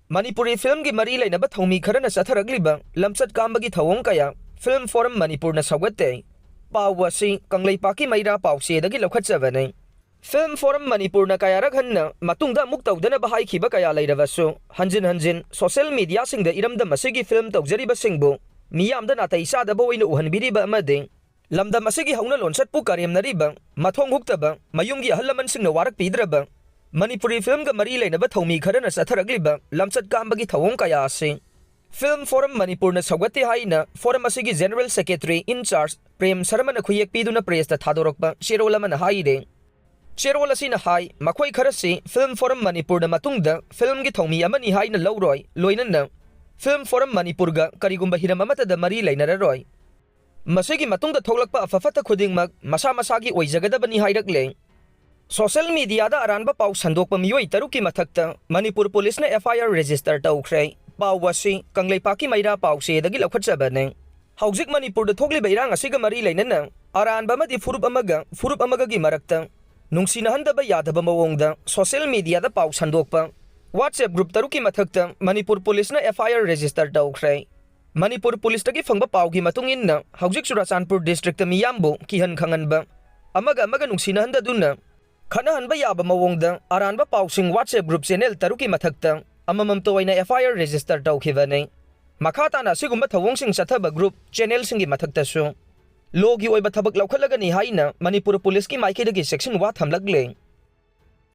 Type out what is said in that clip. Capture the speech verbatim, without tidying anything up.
ꯃꯅꯤꯄꯨꯔꯤ ꯐꯤꯂꯝꯒꯤ ꯃꯔꯤ ꯂꯩꯅꯕ ꯊꯧꯃꯤ ꯈꯔꯅ ꯆꯠꯊꯔꯛꯂꯤꯕ ꯂꯝꯆꯠ ꯀꯥꯝꯕꯒꯤ ꯊꯧꯑꯣꯡ ꯀꯌꯥ ꯐꯤꯂꯝ ꯐꯣꯔꯝ ꯃꯅꯤꯄꯨꯔꯅ ꯁꯧꯒꯠꯇꯦ꯫ ꯄꯥꯎ ꯑꯁꯤ ꯀꯪꯂꯩꯄꯥꯛꯀꯤ ꯃꯩꯔꯥ ꯄꯥꯎꯆꯦꯗꯒꯤ ꯂꯧꯈꯠꯆꯕꯅꯤ꯫ ꯐꯤꯂꯝ ꯐꯣꯔꯝ ꯃꯅꯤꯄꯨꯔꯅ ꯀꯌꯥꯔꯛ ꯍꯟꯅ ꯃꯇꯨꯡꯗ ꯑꯃꯨꯛ ꯇꯧꯗꯅꯕ ꯍꯥꯏꯈꯤꯕ ꯀꯌꯥ ꯂꯩꯔꯕꯁꯨ, ꯍꯟꯖꯤꯟ ꯍꯟꯖꯤꯟ ꯁꯣꯁꯤꯌꯦꯜ ꯃꯤꯗꯤꯌꯥꯁꯤꯡꯗ ꯏꯔꯝꯗꯝ ꯑꯁꯤꯒꯤ ꯐꯤꯂꯝ ꯇꯧꯖꯔꯤꯕꯁꯤꯡꯕꯨ ꯃꯤꯌꯥꯝꯗ ꯅꯥꯇꯩ ꯆꯥꯗꯕ ꯑꯣꯏꯅ ꯎꯍꯟꯕꯤꯔꯤꯕ ꯑꯃꯗꯤ ꯂꯝꯗꯝ ꯑꯁꯤꯒꯤ ꯍꯧꯅ ꯂꯣꯟꯆꯠꯄꯨ ꯀꯔꯦꯝꯅꯔꯤꯕ, ꯃꯊꯣꯡ ꯍꯨꯛꯇꯕ, ꯃꯌꯨꯝꯒꯤ ꯑꯍꯜ ꯂꯃꯟꯁꯤꯡꯅ ꯋꯥꯔꯛꯄꯤꯗ꯭ꯔꯕ, ꯃꯅꯤꯄꯨꯔꯤ ꯐꯤꯂꯝꯒ ꯃꯔꯤ ꯂꯩꯅꯕ ꯊꯧꯃꯤ ꯈꯔꯅ ꯆꯠꯊꯔꯛꯂꯤꯕ ꯂꯝꯆꯠ ꯀꯥꯝꯕꯒꯤ ꯊꯧꯑꯣꯡ ꯀꯌꯥ ꯑꯁꯤ ꯐꯤꯂꯝ ꯐꯣꯔꯝ ꯃꯅꯤꯄꯨꯔꯅ ꯁꯧꯒꯠꯇꯦ ꯍꯥꯏꯅ ꯐꯣꯔꯝ ꯑꯁꯤꯒꯤ ꯖꯦꯅꯔꯦꯜ ꯁꯦꯀ꯭ꯔꯦꯇꯔꯤ ꯏꯟ ꯆꯥꯔꯖ ꯄ꯭ꯔꯦꯝ ꯁꯔꯃꯅ ꯈꯨꯌꯦꯛ ꯄꯤꯗꯨꯅ ꯄ꯭ꯔꯦꯁꯇ ꯊꯥꯗꯣꯔꯛꯄ ꯆꯦꯔꯣꯜ ꯑꯃꯅ ꯍꯥꯏꯔꯤ꯫ ꯆꯦꯔꯣꯜ ꯑꯁꯤꯅ ꯍꯥꯏ, ꯃꯈꯣꯏ ꯈꯔꯁꯤ ꯐꯤꯂꯝ ꯐꯣꯔꯝ ꯃꯅꯤꯄꯨꯔꯅ ꯃꯇꯨꯡꯗ ꯐꯤꯂꯝꯒꯤ ꯊꯧꯃꯤ ꯑꯃꯅꯤ ꯍꯥꯏꯅ ꯂꯧꯔꯣꯏ, ꯂꯣꯏꯅꯅ ꯐꯤꯂꯝ ꯐꯣꯔꯝ ꯃꯅꯤꯄꯨꯔꯒ ꯀꯔꯤꯒꯨꯝꯕ ꯍꯤꯔꯝ ꯑꯃꯠꯇꯗ ꯃꯔꯤ ꯂꯩꯅꯔꯔꯣꯏ꯫ ꯃꯁꯤꯒꯤ ꯃꯇꯨꯡꯗ ꯊꯣꯛꯂꯛꯄ ꯑꯐ ꯐꯠꯇ ꯈꯨꯗꯤꯡꯃꯛ ꯃꯁꯥ ꯃꯁꯥꯒꯤ ꯑꯣꯏꯖꯒꯗꯕꯅꯤ ꯍꯥꯏꯔꯛꯂꯦ꯫ ꯁꯣꯁꯤꯌꯦꯜ ꯃꯤꯗꯤꯌꯥꯗ ꯑꯔꯥꯟꯕ ꯄꯥꯎ ꯁꯟꯗꯣꯛꯄ ꯃꯤꯑꯣꯏ ꯇꯔꯨꯛꯀꯤ ꯃꯊꯛꯇ ꯃꯅꯤꯄꯨꯔ ꯄꯨꯂꯤꯁꯅ ꯑꯦꯐ ꯑꯥꯏ ꯑꯥꯔ ꯔꯦꯖꯤꯁꯇꯔ ꯇꯧꯈ꯭ꯔꯦ꯫ ꯄꯥꯎ ꯑꯁꯤ ꯀꯪꯂꯩꯄꯥꯛꯀꯤ ꯃꯩꯔꯥ ꯄꯥꯎꯆꯦꯗꯒꯤ ꯂꯧꯈꯠꯆꯕꯅꯤ꯫ ꯍꯧꯖꯤꯛ ꯃꯅꯤꯄꯨꯔꯗ ꯊꯣꯛꯂꯤꯕ ꯏꯔꯥꯡ ꯑꯁꯤꯒ ꯃꯔꯤ ꯂꯩꯅꯅ ꯑꯔꯥꯟꯕ ꯑꯃꯗꯤ ꯐꯨꯔꯨꯞ ꯑꯃꯒ ꯐꯨꯔꯨꯞ ꯑꯃꯒꯒꯤ ꯃꯔꯛꯇ ꯅꯨꯡꯁꯤꯅꯍꯟꯗꯕ ꯌꯥꯗꯕ ꯃꯑꯣꯡꯗ ꯁꯣꯁꯤꯌꯦꯜ ꯃꯤꯗꯤꯌꯥꯗ ꯄꯥꯎ ꯁꯟꯗꯣꯛꯄ WhatsApp ꯒ꯭ꯔꯨꯞ ꯇꯔꯨꯛꯀꯤ ꯃꯊꯛꯇ ꯃꯅꯤꯄꯨꯔ ꯄꯨꯂꯤꯁꯅ ꯑꯦꯐ ꯑꯥꯏ ꯑꯥꯔ ꯔꯦꯖꯤꯁꯇꯔ ꯇꯧꯈ꯭ꯔꯦ꯫ ꯃꯅꯤꯄꯨꯔ ꯄꯨꯂꯤꯁꯇꯒꯤ ꯐꯪꯕ ꯄꯥꯎꯒꯤ ꯃꯇꯨꯡ ꯏꯟꯅ, ꯍꯧꯖꯤꯛ ꯆꯨꯔꯥꯆꯥꯟꯄꯨꯔ ꯗꯤꯁꯇ꯭ꯔꯤꯛꯇ ꯃꯤꯌꯥꯝꯕꯨ ꯀꯤꯍꯟ ꯈꯪꯍꯟꯕ ꯑꯃꯒ ꯑꯃꯒ ꯅꯨꯡꯁꯤꯅꯍꯟꯗꯗꯨꯅ ꯈꯠꯅꯍꯟꯕ ꯌꯥꯕ ꯃꯑꯣꯡꯗ ꯑꯔꯥꯟꯕ ꯄꯥꯎꯁꯤꯡ WhatsApp ꯒ꯭ꯔꯨꯞ ꯆꯦꯅꯦꯜ ꯇꯔꯨꯛꯀꯤ ꯃꯊꯛꯇ ꯑꯃꯃꯝꯇ ꯑꯣꯏꯅ ꯑꯦꯐ ꯑꯥꯏ ꯑꯥꯔ ꯔꯦꯖꯤꯁꯇꯔ ꯇꯧꯈꯤꯕꯅꯤ꯫ ꯃꯈꯥ ꯇꯥꯅ ꯑꯁꯤꯒꯨꯝꯕ ꯊꯧꯑꯣꯡꯁꯤꯡ ꯆꯠꯊꯕ ꯒ꯭ꯔꯨꯞ ꯆꯦꯅꯦꯜꯁꯤꯡꯒꯤ ꯃꯊꯛꯇꯁꯨ ꯂꯣꯒꯤ ꯑꯣꯏꯕ ꯊꯕꯛ ꯂꯧꯈꯠꯂꯒꯅꯤ ꯍꯥꯏꯅ ꯃꯅꯤꯄꯨꯔ ꯄꯨꯂꯤꯁꯀꯤ ꯃꯥꯏꯀꯩꯗꯒꯤ ꯆꯦꯛꯁꯤꯟ ꯋꯥ ꯊꯝꯂꯛꯂꯦ꯫